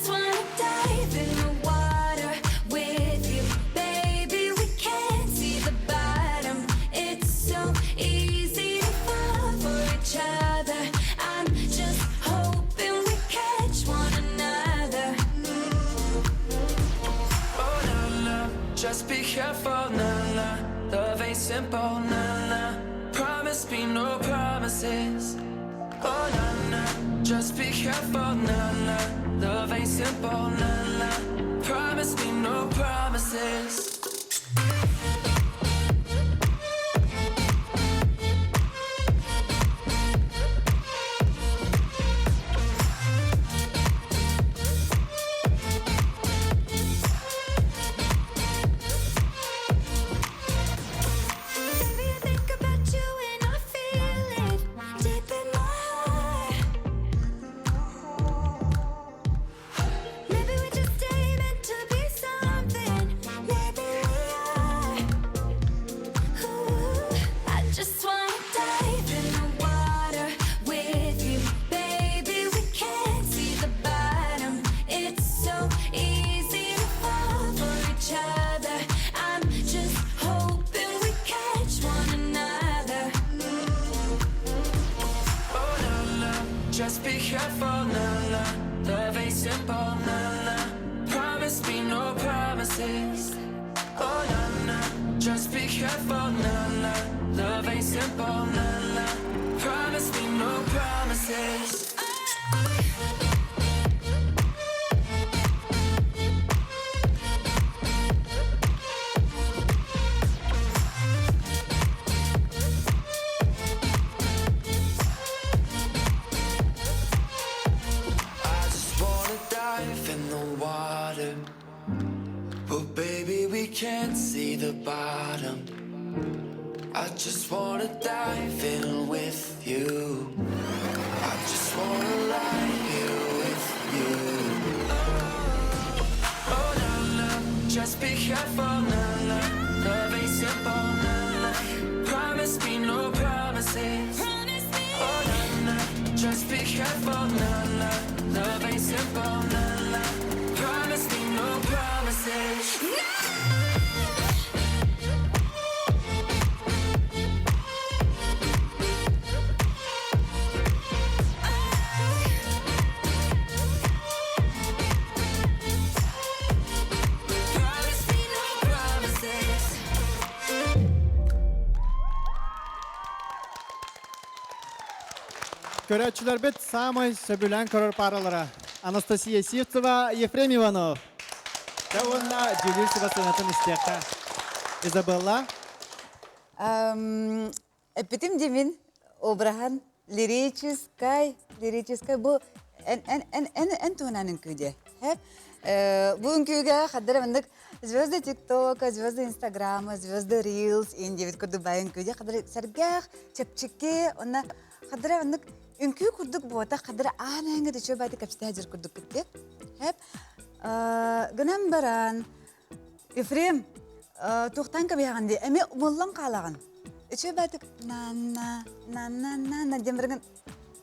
just wanna dive in the water with you, baby. We can't see the bottom. It's so easy to fall for each other. I'm just hoping we catch one another. Oh, na, na, just be careful, na, na. Love ain't simple, na, na. Promise me no promises. Oh, na, na, just be careful, na, na. Love ain't simple, na, na. Promise me no promises. Baby, I think about you and I feel it deep in my heart. Maybe we just ain't meant to be something. Maybe we are. Ooh, I just wanna dive in the water with you, baby. We can't see the bottom. It's so easy to fall for each other. I'm just hoping we catch one another. Oh, na, na, just be careful, na, na. Love ain't simple, na, na. Promise me no promises. Oh, na, na, just be careful, na, na. Love ain't simple, na, na. Promise me no promises. I just wanna dive in the water. But baby, we can't see the bottom. I just wanna dive in with you. I just wanna lie here with you. Oh, na, na, just be careful, na, na. Love ain't simple, na, na. Promise me no promises. Promise me. Oh, na, na, just be careful, na, na. Love ain't simple, na, na. Promise me no promises. Promise me no promises. Көрөөччүлэрбит саамай сөбүлээн көрөр пааралара Анастасия Сивцева, Ефрем Иванов. Дьэ уонна Дьүлүүр Сыбасынатын истиэххэ. Изабелла. Эппитим димин обраһан лирическай, лирическай бу эн эн эн эн эн туһунан үҥкүү диэ. Бу үҥкүүгэ хаддара маннык звезды ТикТока, звезды Инстаграма, звезды Reels ин диэбит курдук бай үҥкүү диэ хаддара сэргэх, чэпчэки, онно хаддара маннык үҥкүү курдук буота хаддара аан ээҥҥэ үчүгэй баайдык кэпсэтэ сылдьар курдук киттиэ. Гынан баран Ефрем туохтан кэбиһэҕин дии эмиэ умуллан хаалаҕын. Үчүгэй баайдык на-на на-на-на диэн баран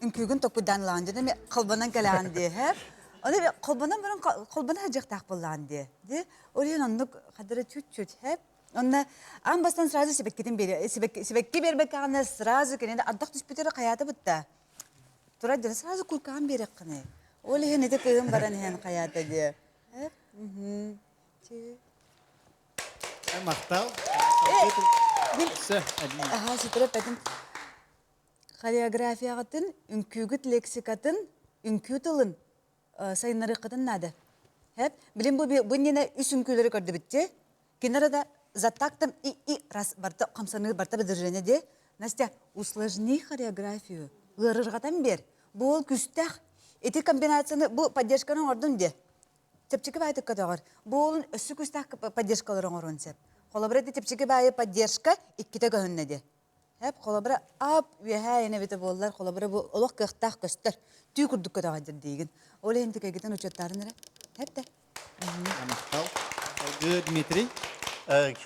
үҥкүүгүн токкуйдаан ылаҕын дьон эмиэ холбонон кэлэҕин дии һэ. Ону эмиэ холбонон баран холбоно сылдьыахтаах буоллаҕын дии. Дии ол иһин оннук хадара чуть-чуть һэ. Онно аан бастаан сразу сибэккитин биэрэ сибэкки биэрбэккэҕинэ сразу кинини ардах түспүтүгэр хайаата бытта. Турар дьон сразу куркаан биэрэххиний. Ол иһин ити кыыһым баран иһэн хайаата диэ. Махтал. Аха, ситэрэ пэтин хореографияҕытын, үҥкүүгүт лексикатын, үҥкүү тылын сайыннарыаххытын наада. Хэп, билин бу бу иннинэ үс үҥкүүлэри көрдүбүт дии. Кинилэр да за тактом и и раз барта хамсаныы барта выдержание дии. Настя, усложни хореографию. Ыарырҕатан биэр. Бу ол күстээх. Ити комбинацияны бу поддержканы оҥордун дии. Чэпчэки баайдык көтөҕөр. Бу уолун өссө күүстээх поддержкалары оҥоруон сөп. Холобура, ити чэпчэки баайы поддержка иккитэ көһүннэ дии. Эп, холобура, ап үөһээ айан эбитэ буоллар, холобура, бу олох кыахтаах көстөр. Түү курдук көтөҕөйдөр диигин. Ол иһин түкэгитин учуоттаарын эрэ. Эп да. Махтал. Салгыы Дмитрий.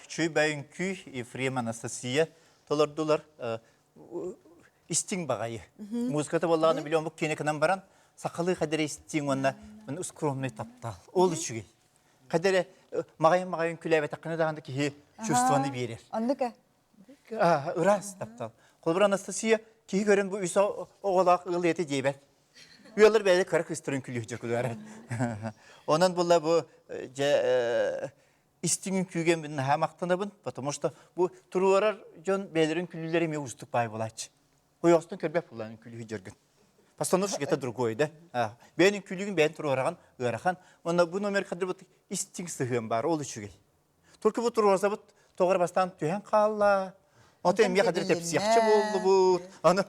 Чүй бэйүҥкүй Ефрем Анастасия толордулар. Истиҥ баҕайы. Музыката буоллаҕына билиэн бу киэнэ кынан баран сахалыы хадыр истиҥ уонна Мин скромный таптал. Ол үчүгэй. Хадere маҕайын маҕайын күлээбэтэххинэ даҕаны киһи чувствоны биэрэр. Оннук Ыраас таптал. Холобур Анастасия киһи көрөн бу үс оҕолоох ыал ийэтэ диэбэт. Ыаллар бэйэ кыра кыыстарын күлүһдьэ күлүөрэ. Онон була бу дьэ истиҥ үҥкүүгэ мин наһаа махтанабын, потому что бу туруорар дьон бэйэлэрин күлүүлэрэ эмиэ уустук баай буолааччы. Ойоҕостон көрбөт буолан үҥкүүлүһү дьөргүн. Постановщик это другой, да? Бэйэн үҥкүүлүгүн бэйэн туруораҕын ыарахан. Уонна бу номер кадырбыт истиҥ сыһыан баар, ол үчүгэй. Только бу туруорсабыт тоҕо бастаан түһэн хаалла. Ото эмиэ хадыр тэпсиэхчэ буоллубут. Аны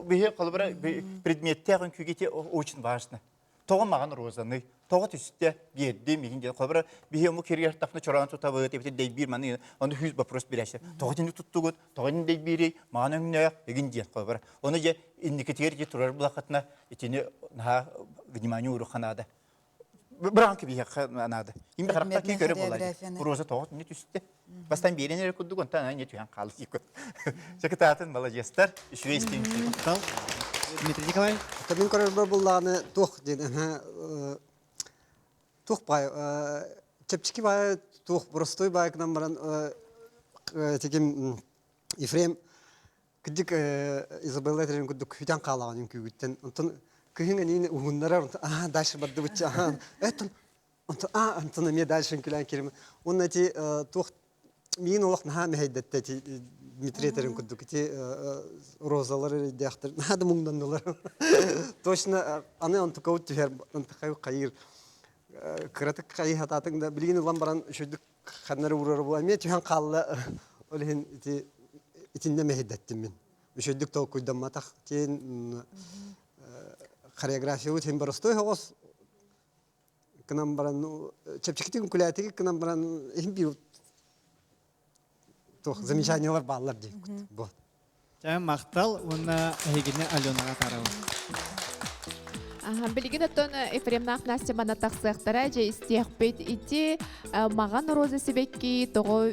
биһи холобура предметтээх үҥкүүгэ очень важно. Тоҕо маҕан розаны, тоҕо түстэ биэрди миһин диэн. Холобура биһи омук киригэр тафны чороон тутабыт, эбитин дэйбиир маны ону хүс вопрос бирэшэ. Тоҕо тини туттугут, тоҕо ини дэйбиирий, маҕан өҥнөөх, эгин диэн холобура. Ону же инникитигэр же турар булахатына итини наһаа внимание уруха наада. Быраҕан кэбиһиэххэ наада. Им харахта ки көрө буолар. Роза тоҕо түнэ түстэ. Бастан биэрэн эрэ курдук, онтон аны түһэн хаалыы. Секретатын маладьыастар, үчүгэй истиҥ. Дмитрий Николаевич. Мин көрөрбөр буллаҕына туох диэн туох баай чэпчэки баай туох боростуой баай гынан баран тигим Ефрем кырдьык Изабелла этэрин курдук хүтэн хаалаҕын үҥкүүгүттэн онтон кыһын эниин уһуннарар аа дальше бардыбытча аа эттон онтон аа онтон эмиэ дальше үҥкүлээн кирим уонна ити туох миин олох наһаа мэһэйдэттэ ити Дмитрий этэрин курдук ити розалар эрийдээхтэр наһаа да муҥнаннылар точно аны онтукабыт түһэр онтукай хайыыр кыратык хайыһатаатыҥ да билигин ылан баран үчүгдүк ханна эрэ уурара буолла эмиэ түһэн хаалла ол иһин ити итиннэ мэһэйдэттим мин үчүгдүк толкуйдамматах тиэн хореографиябыт иһин боростуой соҕус гынан баран чэпчэкитик үҥкүлээтигит гынан баран иһин биир туох замечаниялар бааллар диэбит вот Чэ, махтал уонна эһигини Аленаҕа атаарабын. Билигин оттон Ефремнаах Настя манна тахсыахтара, дьэ истиэхпит. Ити маҕан роза сибэкки тоҕо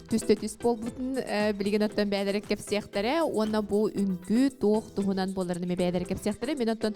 түстэ түс буолбутун билигин оттон бэйэлэрэ кэпсиэхтэрэ уонна бу үҥкүү туох туһунан буоларын эмиэ бэйэлэрэ кэпсиэхтэрэ. Мин оттон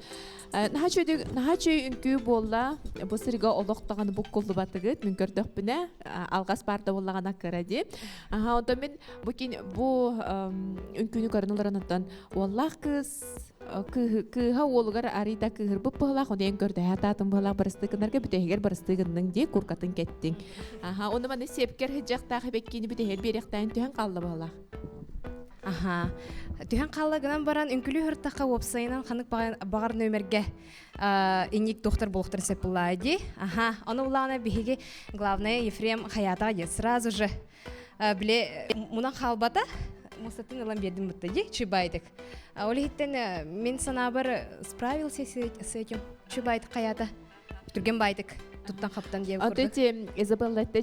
наһаа үчүгэй наһаа үчүгэй үҥкүү буолла. Бу сиргэ олох даҕаны буккуллубатыгыт. Мин көрдөхпүнэ алҕас баар да буоллаҕына кыра дии. Аха, онтон мин Бу кин бу үҥкүүнү көрөн олорон оттон уоллаах кыыс кыыһа уолугар арыйда кыыһырбыт быһылаах ону эн көрдөһө атаатын быһылаах барыстыы гынарга бүтэһигэр барыстыы гынныҥ дии куркатын кэттиҥ. Аха, ону маны сиэпкэр сыдьахтаах эбэккиини бүтэһигэр биэриэхтээн түһэн хаалла быһылаах. Аха. Түһэн хаалла гынан баран үҥкүлүү һыртахха уопсайынан ханык баҕар нөмерге инник доктор буолуохтарын сөп буллаа дии. Аха. Ону улаана биһиги главное Ефрем Хаятаҕа диэн сразу же Бile мунан хаалбата мусатын ылан биэрдим бутта ди чубайдык. Ол иһиттэн мин санаабар справился с этим чубайдык хаята түрген байдык туттан хаптан диэн курдук. Аты Изабелла этте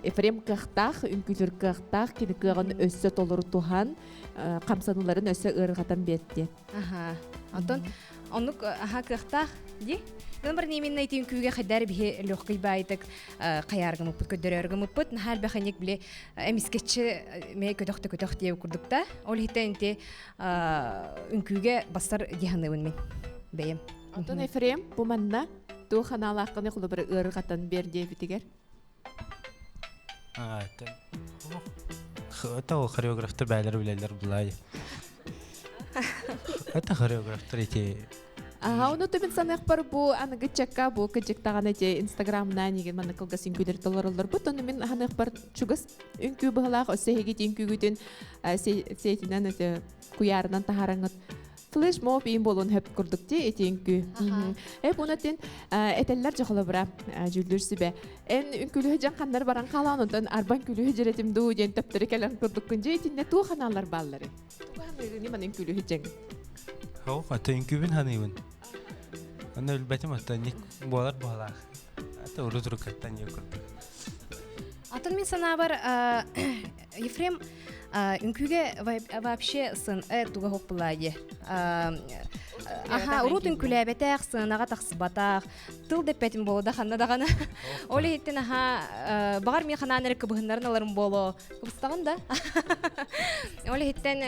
Ефрем кыахтаах, үҥкүүлүр кыахтаах, кини кыаҕын өссө толору туһан, хамсаныыларын өссө ыарырҕатан биэрди. Аха. Онтон оннук аха кыахтаах ди. Гынан баран именно ити үҥкүүгэ хайдар биһи легкий баайтык хайааргымыппыт көрдөрөөргымыппыт наһаа элбэх инник били эмискэччи мэ көтөх да көтөх диэ курдукта. Ол иһиттэн инти үҥкүүгэ бассар диһаныыбын мин бэйэм. Онтон Ефрем бу манна туох ханаалааххыны холобура ыарырҕатан биэр диэбитигэр. Это хореографтар бээлэр билэллэр булай. Это хореографтар эти Аха, ону мин саныахпар бу аныгы чакка бу кыдьыктаҕана те инстаграмна нигин манна кылгас үҥкүүлэр толороллор бут ону мин ханыахпар чугас үҥкүү быһалаах өссө эһиги үҥкүүгүтүн сетинэн өтө куйаарынан таһаараңыт флешмоб иин буолуон хөп курдук ти ити үҥкүү. Э буна тин этеллер жохолобура дьүүллүүр сүбэ. Эн үҥкүүлүһү дьан ханнар баран хаалаан онтон арбан күлүһү дьиретим дуу диэн төптөрү кэлэн курдуккун дьэ итиннэ туу ханаалар бааллары. Тугу ханыырыны ман үҥкүүлүһү дьэҥ. Хоох, ата үҥкүүбүн ханыыбын. Аны өлбөтүм ата ник буолар буолаах. Ата урут рукаттан не курдук. Атын мин санаабар Ефрем үҥкүүгэ вообще сын туга хоп булаа Аха, урут үҥкүүлээбэтэх, сыанаҕа тахсыбатах, тыл дэппэтим буолу да ханна даҕаны. Ол иһиттэн аха баҕар мин ханаан эрэ кыбыһыннарын ыларым буолуо. Кыбыстаҕын да. Ол иһиттэн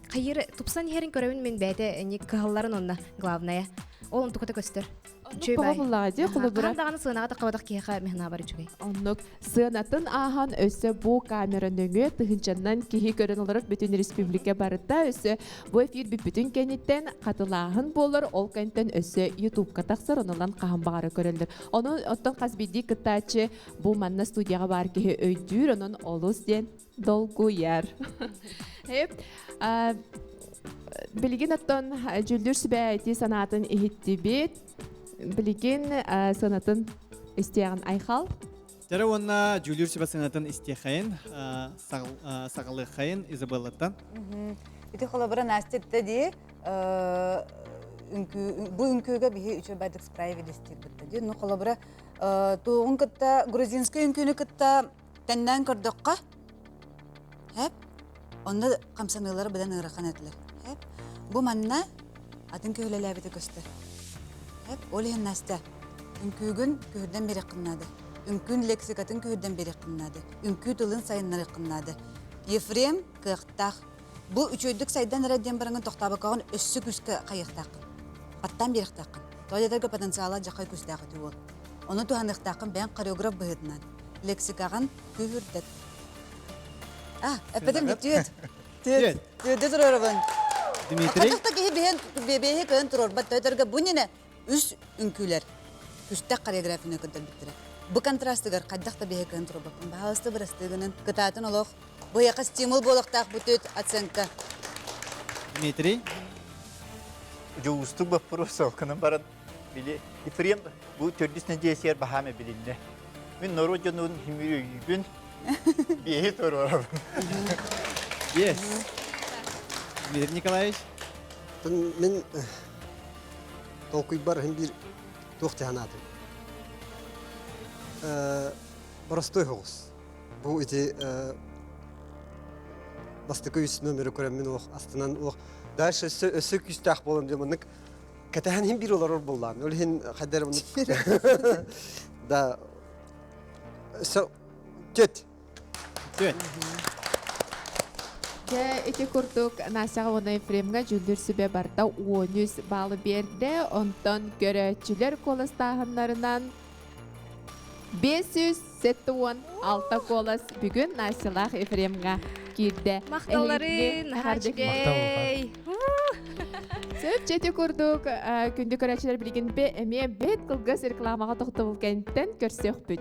хайыр тупсан иһэрин көрөбүн мин бэйэтэ кыһалларын онно главное. Ол онтуката көстөр. Үчүгэй Тоҕо буллаҕа дии холобура. Хаһан даҕаны сыанаҕа таххабатах киһиэхэ миһнаабар үчүгэй. Оннук сыанатын ааһан өссө бу камера нөҥүө тыһыынчаннан киһи көрөн олорор бүтүн республика барыта өссө бу эфир бүппүтүн кэнниттэн хатылааһын буолар ол кэнниттэн өссө ютубка тахсар онулан хаһан баҕара көрөллөр. Ону оттон хас биирдии кыттааччы бу манна студияҕа баар киһи өйдүүр онон олус диэн долгуйар. Билигин оттон дьүүллүүр сүбэ ити санаатын иһиттибит. Билигин сыанатын истиэҕин Айхал. Дьэрэ уонна дьүүллүүр сүбэ сыанатын истиэхэйин, саҕалыаххайын Изабеллаттан. Ити холобура Настя дии бу үҥкүүгэ биһи үчүгэй байдык справились диирбит дии. Ну холобура туоҕун кытта грузинскай үҥкүүнү кытта Тэннээн көрдөххө, һэп, онно хамсаныылара быдан ыарахан этилэр. Һэп, бу манна атын киһи үлэлээбитэ көстөр. Һэп, ол иһин Настя, үҥкүүгүн күһүрдэн биэриэххин наада. Үҥкүүн лексикатын күһүрдэн биэриэххин наада. Үҥкүү тылын сайыннарыаххын наада. Ефрем кыахтаах. Бу үчүгэйдик сайдан эрэр диэн бараҥҥын тохтообоккоҕун өссө күүскэ хайыахтааххын. Хаттаан биэриэхтээххин. Тоҕо диэтэргэ потенциала дьахай күүстээх үтү уол. Ону туһаныахтааххын бэйэҥ хореограф быһыытынан. Лексикаҕын күүһүрдэт. А, эппэтим дии, түөт. Түөт. Түөтү туруорабын. Дмитрий? Хатах да киһи биһэн биэһи кыһын туруорбат. Төтөргө бу ньине үс үҥкүүлэр күстэх хореографияны көрдөрбүттэрэ. Бу контрастыгар хайдах да биэһи кыһын туруорбаппын. Баһаалыста бырастыы гынан кытаатын олох. Бу яха стимул буолуохтаах бу түөт оценка. Дмитрий? Дьулустук боппуруос ол гынан баран Били Ефрем бу төрдүс нэдиэлэ баһаам эбилиннэ. Мин норуот дьонун үмүрүйүүбүн биэһи туруорабын. Yes. Дмитрий Николаевич. Мин толкуйбар иһин биир туох дьаһанаатым. Боростуой соҕус. Бу ити бастакы үс номеры көрөммүн ох астынан ох дальше өссө өссө күүстээх буолан диэн маннык Кэтэһэн иһин биир олорор буоллаан. Ол иһин хайдар Да. Со Түөт. Түөт. Дьэ, ити курдук Настяҕа уонна Ефремҥа дьүүллүүр сүбэ барыта 13 баалы биэрдэ. Онтон көрөөччүлэр куоластааһыннарынан 576 куолас бүгүн Настялаах Ефремҥа киирдэ. Махталларын, наһаа үчүгэй. Сөп чэти курдук күндү көрөөччүлэр билигин эмиэ бэт кылгас рекламаҕа тохтобул кэнниттэн көрсүөхпүт.